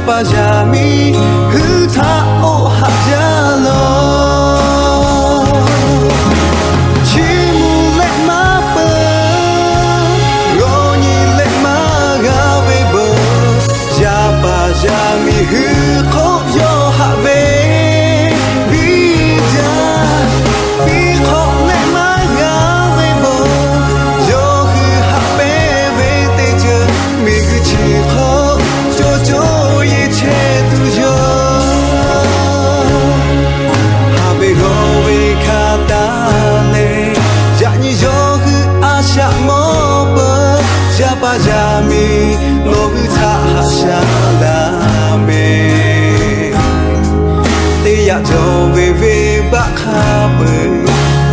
pa yaˇ miˇ hui htaꞈ k'oˆ haꞈ jaˇ lawˬ. Chi mvuh leh maˇ peuˬ, g'awˇ nyi leh maˇ g'a ve beuˬ, yaˇ pa yaˇ miˇ hui hk'oˆ yawˇ haꞈ ve viˇ jaˇ. Piˇ hk'awꞈ leh maˇ g'a ve beuˬ, yawˇ hui haꞈ pehnˇ ve teˇ ceuˬ miˬguiˬ chi hk'aw co co yeˬ chehˇ tuˬ yoˬ. Haˍ ve g'awˇ ve hk'a taˍ leh, yaꞈ nyi yawˇ hui a shaꞈ mawˇ peuˬ, yaˇ pa yaˇ miˇ nawˬ hui htaꞈ haꞈ shaˉ laˇ mehˍ. Teˇ yaꞈ jawˬ ve venˇbaˆ hk'a peu-eˬ,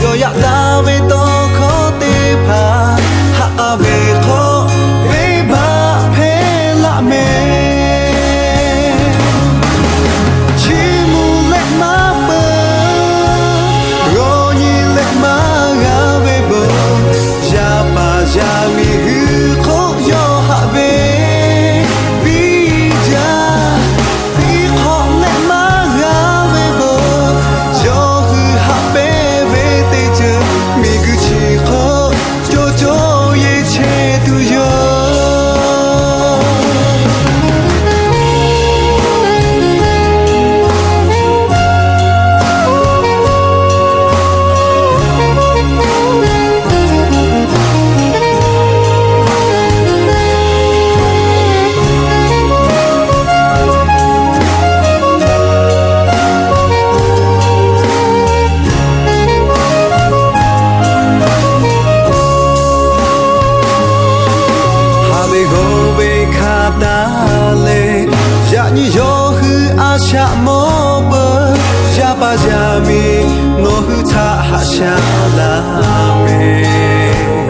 yawˇ yaꞈ taˍ ve tawˇ hkawˇ teˇ hpaˍ, haꞈ k'a ve hk'aw venˇbaˆ hpehˇ laˆ mehˍ. Chi mvuh leh maˇ peuˬ, g'awˇ nyi leh maˇ g'a ve beuˬ, yaˇ pa yaˇ miˇ hui hk'oˆ yawˇ haꞈ ve viˇ jaˇ. Piˇ hk'awꞈ leh maˇ g'a ve beuˬ, yawˇ hui haꞈ pehnˇ ve teˇ ceuˬ miˬguiˬ chi hk'aw co co yeˬ chehˇ tuˬ yoˬ. Haˍ ve g'awˇ ve hk'a taˍ leh, yaꞈ nyi yawˇ hui a shaꞈ mawˇ peuˬ, yaˇ pa yaˇ miˇ nawˬ hui htaꞈ haꞈ shaˉ laˇ mehˍ.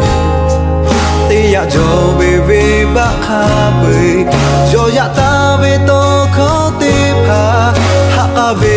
Teˇ yaꞈ jawˬ ve venˇbaˆ hk'a peu-eˬ, yawˇ yaꞈ taˍ ve tawˇ hkawˇ teˇ hpaˍ, haꞈ k'a ve